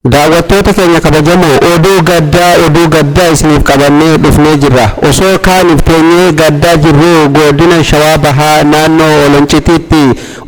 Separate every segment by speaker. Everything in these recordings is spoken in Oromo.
Speaker 1: Daawwattoota keenya kabajamoo, oduu gaddaa, oduu gaddaa isiniif qabannee dhufnee jirra. Osoo kaaniif teenyee gaddaa jirru, godina Shawaa Bahaa naannoo Oloncitiitti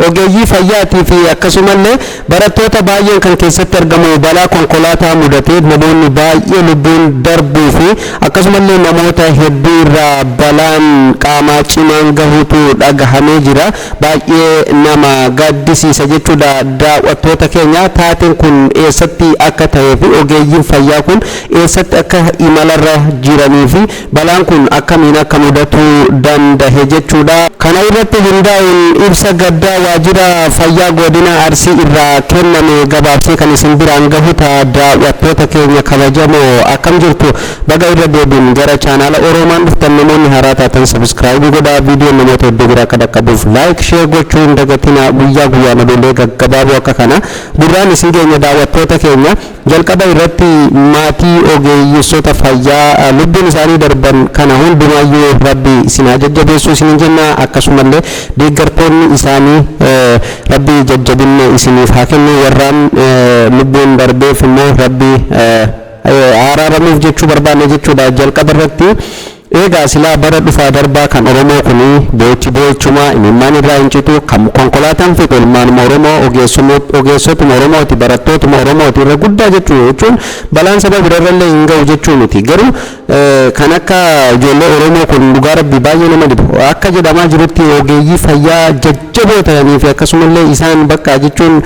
Speaker 1: ogeeyyii fayyaatii fi akkasumallee barattoota baay'een kan keessatti argamu balaa konkolaataa mudatee namoonni baay'ee lubbuun darbuu fi akkasumallee namoota hedduu irraa balaan qaamaa cimaan gahuutu dhagahamee jira. Baay'ee nama gaddisiisa jechuudha, daawwattoota keenya. Taateen kun eessatti akka ta'ee fi ogeeyyiin fayyaa kun eessatti akka imalarra jiranii fi balaan kun akkamiin akka mudatuu dandahe jechuudha. Kana irratti hundaa'uun ibsa gaddaa waajjira fayyaa godina Arsii irraa kenname gabaabsee kan isin biraan gahu ta'a. Daawwattoota keenya kabajamoo, akkam jirtu? Baga irra deebiin gara chaanaala Oroomaan dhuftan. Namoonni haaraa taatan subscribe godhaa, viidiyoon namoota hedduu bira akka dhaqqabuuf like, share gochuu hin dagatina. Guyyaa guyyaan oduulee gaggabaaboo akka kana gurraan isin keenya. Daawwattoota keenya, jalqaba irratti maatii ogeeyyisota fayyaa lubbuun isaanii darban kana hundumaayyuu Rabbi isin haa jajjabeessuu isinin jenna. Akkasumallee deeggartoonni isaanii Rabbi jajjabinna isiniif haa kennu. Warraan lubbuun darbeef immoo Rabbi araaramuuf jechuu barbaanne jechuudha. Jalqaba irratti eegaa silaa bara dhufaa darbaa kan Oromoo kuni boochi boochuma imimmaan irraa hin citu. Kan konkolaataan fixu ilmaanuma Oromoo, ogeessotuma Oromooti, barattootuma Oromooti irra guddaa jechuu. Jechuun balaan saba birarrallee hin ga'u jechuu miti, garuu kan akka ijoollee Oromoo kun dhugaa Rabbi baay'ee nama dhibu. Akka jedhamaa jirutti ogeeyyii fayyaa jajjaboo ta'anii fi akkasumallee isaan bakka jechuun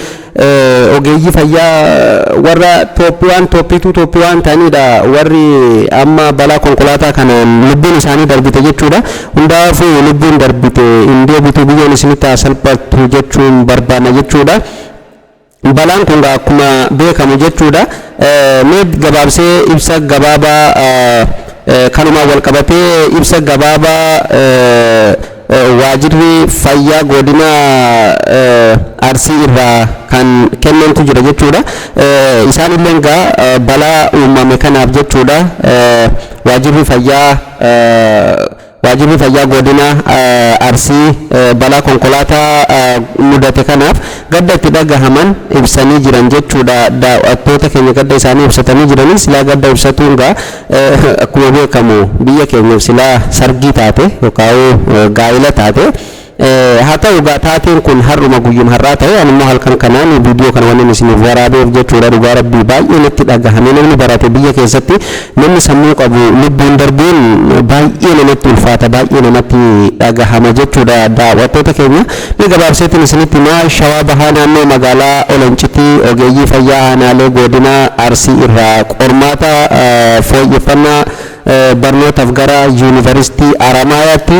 Speaker 1: ogeeyyii fayyaa warra top one, top two, top one ta'anidha warri amma balaa konkolaataa kanaan lubbuun isaanii darbite jechuudha. Hundaafuu lubbuun darbite hin deebitu, biyyoon isinitti haa salphattu jechuun barbaanna jechuudha. Balaan kun akkuma beekamu jechuudha. Mee gabaabsee ibsa gabaabaa kanumaan wal qabatee ibsa gabaabaa waajirri fayyaa godina Arsii irraa kan kennantu jira jechuudha. Isaan illee egaa balaa uumame kanaaf jechuudha, waajirri fayyaa godina Arsii balaa konkolaataa mudate kanaaf gadda itti dhagahaman ibsanii jiran jechuudha. Daawwattoota keenya, gadda isaanii ibsatanii jiranii. Silaa gadda ibsatuun gaa akkuma beekamu biyya keenyaaf silaa sargii taate yookaan gaa'ila taate. Haa ta'u gaa, taateen kun har'uma guyyuma har'aa ta'e. Ani immoo halkan kanaan viidiyoo kana wannan isiniif waraabeef jechuudha, dhugaa Rabbii baay'ee natti dhagahame. Namni barate, biyya keessatti namni sammuu qabu lubbuun darbuun baay'ee namatti ulfaata, baay'ee namatti dhagahama jechuudha. Daawwattoota keenya, mee gabaabseetiin isinitti himaa. Shawaa Bahaa naannoo magaalaa Olancitii ogeeyyii fayyaa aanaalee godina Arsii irraa qormaata fooyyeffannaa barnootaaf gara Yuunivarsiitii Aramaayaatti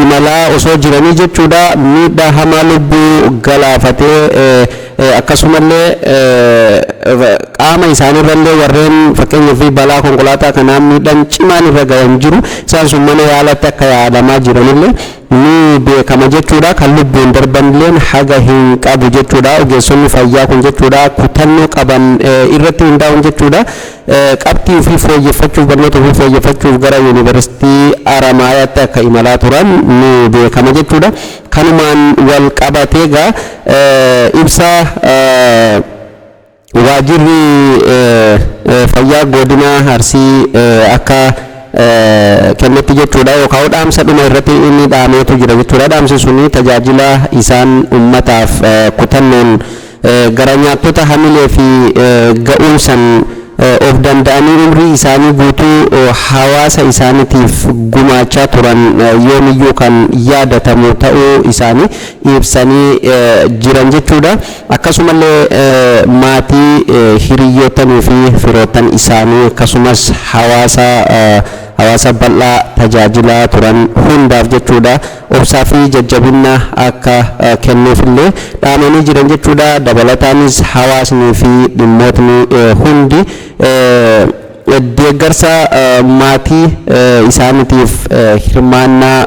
Speaker 1: imalaa osoo jiranii jechuudha, miidhaa hamaa lubbuu galaafatee akkasumallee qaama isaaniirrallee warreen fakkeenyaaf balaa konkolaataa kanaan miidhaan cimaan irra gahan jiru, isaan sun mana yaalatti akka yaalamaa jiranillee ni beekama jechuudha. Kan lubbuun darbanilleen haga hin qabu jechuudha. Ogeessonni fayyaa kun jechuudha, kutannoo qaban irratti hundaa'uun jechuudha, qabxii ofii fooyyeffachuuf, barnoota ofii fooyyeffachuuf gara Yuunivarsiitii Aramaayaatti akka imalaa turan ni beekama jechuudha. Kanumaan wal qabatee gaa ibsa waajirri fayyaa godina Arsii akka kennetti jechuudha, yookaan dhaamsa dhuma irratti inni dhaameetu jira jechuudha. Dhaamsi suni tajaajila isaan ummataaf kutannoon gara nyaattota hamilee fi ga'umsan of danda'anii umrii isaanii guutuu hawaasa isaaniitiif gumaachaa turan yoomiyyuu kan yaadatamu ta'uu isaanii ibsanii jiran jechuudha. Akkasumallee maatii, hiriyootanii fi firoottan isaanii akkasumas hawaasa bal'aa tajaajilaa turan hundaaf jechuudha, obsaa fi jajjabina akka kennuufillee dhaamanii jiran jechuudha. Dabalataanis hawaasnii fi dhimmootni hundi deeggarsa maatii isaaniitiif hirmaannaa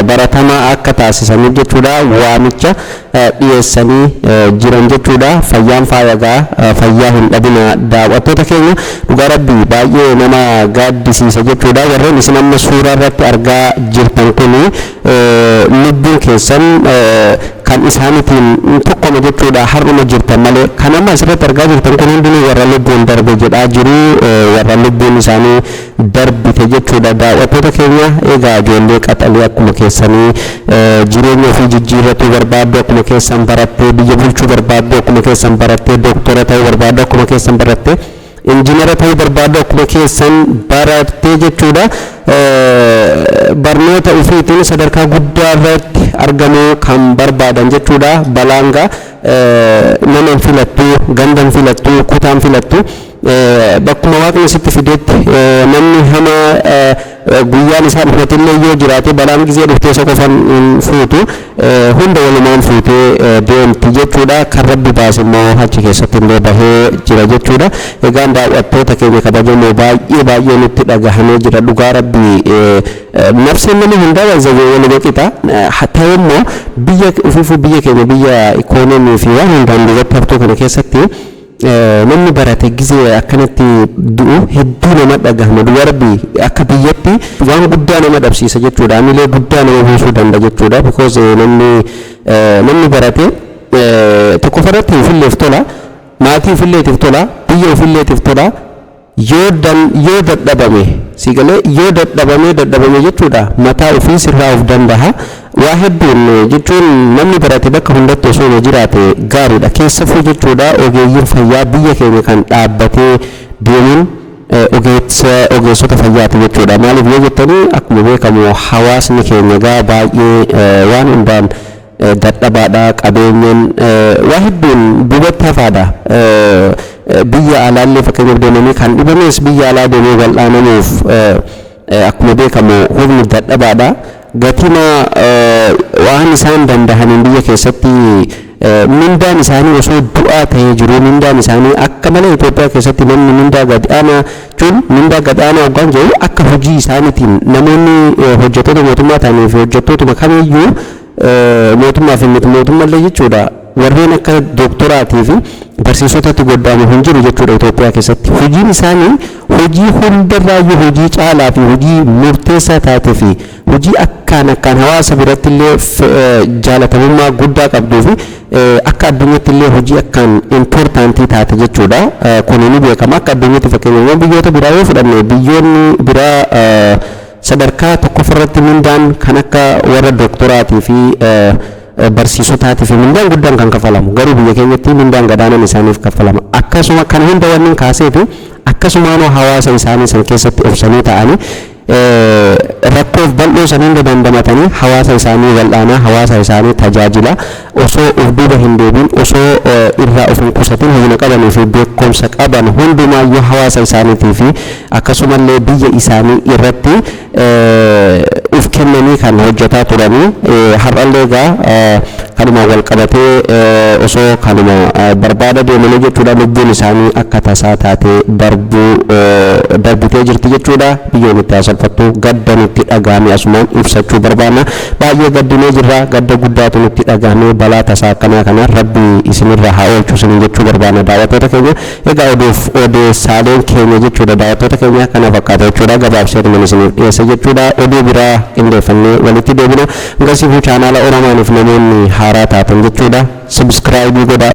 Speaker 1: baratamaa akka taasisaniif jechuudha waamicha dhiyeessanii jiran jechuudha. Fayyaan faayagaa, fayyaa hin dhabina. Daawwattoota keenya, dhugaa Rabbii baay'ee nama gaaddisiisa jechuudha. Warreen isin amma suuraa irratti argaa jirtan kuni lubbuun keessan Kan isaaniitiin tokkoma jechuudha. Har'uma jirtan malee kan amma asirratti argaa jirtan kun hundinuu warra lubbuun darbe jedhaa jiru, warra lubbuun isaanii darbite jechuudha. Daawwattoota keenya, egaa ijoollee qaxalee akkuma keessanii jireenya ofii jijjiirratuu barbaaddu, akkuma keessan barattee biyya bulchuu barbaaddu, akkuma keessan barattee dooktora ta'uu barbaaddu, akkuma keessan barattee injiinara ta'uu barbaaddu, akkuma keessan barattee jechuudha, barnoota ofiitiin sadarkaa guddaa irratti argamuu kan barbaadan jechuudha. Balaangaa nama hin filattu, ganda hin filattu, kutaa hin filattu. Bakkuma Waaqni sitti fidetti namni hamaa guyyaan isaa dhufatillee yoo jiraate, balaan gizee dhuftee isa qofan hin fuutu, hunda walumaan fuutee deemti jechuudha. Kan Rabbi baase immoo achi keessatti illee bahee jira jechuudha. Egaan daawwattoota keenya kabajamoo, baay'ee baay'ee nutti dhagahamee jira. Dhugaa Rabbi, nafseen nama hundaa waluma qixa ta'e immoo biyya ofiifuu, biyya keenya, biyya ikoonoomii fi waan hundaan duubatti haftuu kana keessatti namni barate gizee akkanatti du'u hedduu nama dhagahama. Dhugaa Rabbi, akka biyyatti waan guddaa nama dhabsiisa jechuudha. Amilee guddaa nama buusuu danda'a jechuudha. Because namni barate tokkoffarratti ofilleef tola, maatii ofilleetiif tola, biyya ofilleetiif tola. Yoo dan yoo dadhabame si galee, yoo dadhabame jechuudha, mataa ofii sirraa of danda'a. Waa hedduun jechuun namni barate bakka hundatti osoo jiraate gaariidha. Keessafuu jechuudha, ogeeyyiin fayyaa biyya keenya kan dhaabbatee deemuun ogeessota fayyaati jechuudha. Maaliif yoo jettanii, akkuma beekamu hawaasni keenya gaa baay'ee waan hundaan dadhabaadha, qabeenyaan waa hedduun duubatti hafaadha. Biyya alaallee fakkeenyaaf deemanii kan dhibames biyya alaa deemee wal'aanamuuf akkuma beekamu humni dadhabaadha. Gatima waan isaan dandahaniin biyya keessatti mindaan isaanii osoo du'aa ta'ee jiru, mindaan isaanii akka malee Itoophiyaa keessatti namni mindaa gad aanaa jechuun, mindaa gad aanaa hoggaan jiru, akka hojii isaaniitiin namoonni hojjettoota mootummaa ta'anii fi hojjettootuma kamiyyuu, mootummaa fi miti mootummallee jechuudha, warreen akka dooktoraatii fi barsiisotatti goddaamu hin jiru jechuudha Itoophiyaa keessatti. Hojiin isaanii hojii hundarraayyuu hojii caalaa fi hojii murteessaa taatee fi hojii akkaan akkaan hawaasa biratti illee jaalatamummaa guddaa qabduu fi akka addunyaatti illee hojii akkaan important taate jechuudha. Kun ni beekama. Akka addunyaatti fakkeenyaaf biyyoota biraa yoo fudhanne, biyyoonni biraa sadarkaa tokkoffarratti mindaan kan akka warra dooktoraatii fi barsiisotaatii fi mindaan guddaan kan kafalamu, garuu biyya keenyatti mindaan gadaanaan isaaniif kafalama. Akkasuma kan hunda wanni kaasee fi akkasumaanoo hawaasa isaanii san keessatti obsanii ta'anii, rakkoof bal'oo san hunda dandamatanii, hawaasa isaanii wal'aanaa, hawaasa isaanii tajaajila, osoo of duuba hin deebiin, osoo irraa of hin qusatin, humna qabanii fi beekumsa qaban hundumaayyuu hawaasa isaaniitii fi akkasumallee biyya isaanii irratti uf kennanii kan hojjetaa turanii, har'allee egaa kanuma wal qabatee osoo kanuma barbaada deemanii jechuudha, lubbuun isaanii akka tasaa taatee darbuu darbitee jirti jechuudha. Biyyoon itti salphattu. Gadda nutti dhagahame asumaan ibsachuu barbaanna. Baay'ee gaddinee jirra, gadda guddaatu nutti dhagahame. Balaa tasaa akkanaa kana Rabbi isinirra haa oolchu isinin jechuu barbaanna. Daawwattoota keenya, egaa oduuf odeessaaleen keenya jechuudha, daawwattoota keenya, kana fakkaata jechuudha. Gabaabseetuma isiniif dhiyeessa jechuudha. Oduu biraa qindeeffannee walitti deebina. Gasiifuu chaanaala Oromaaniif namoonni haaraa taatan jechuudha, subscribe godhaa.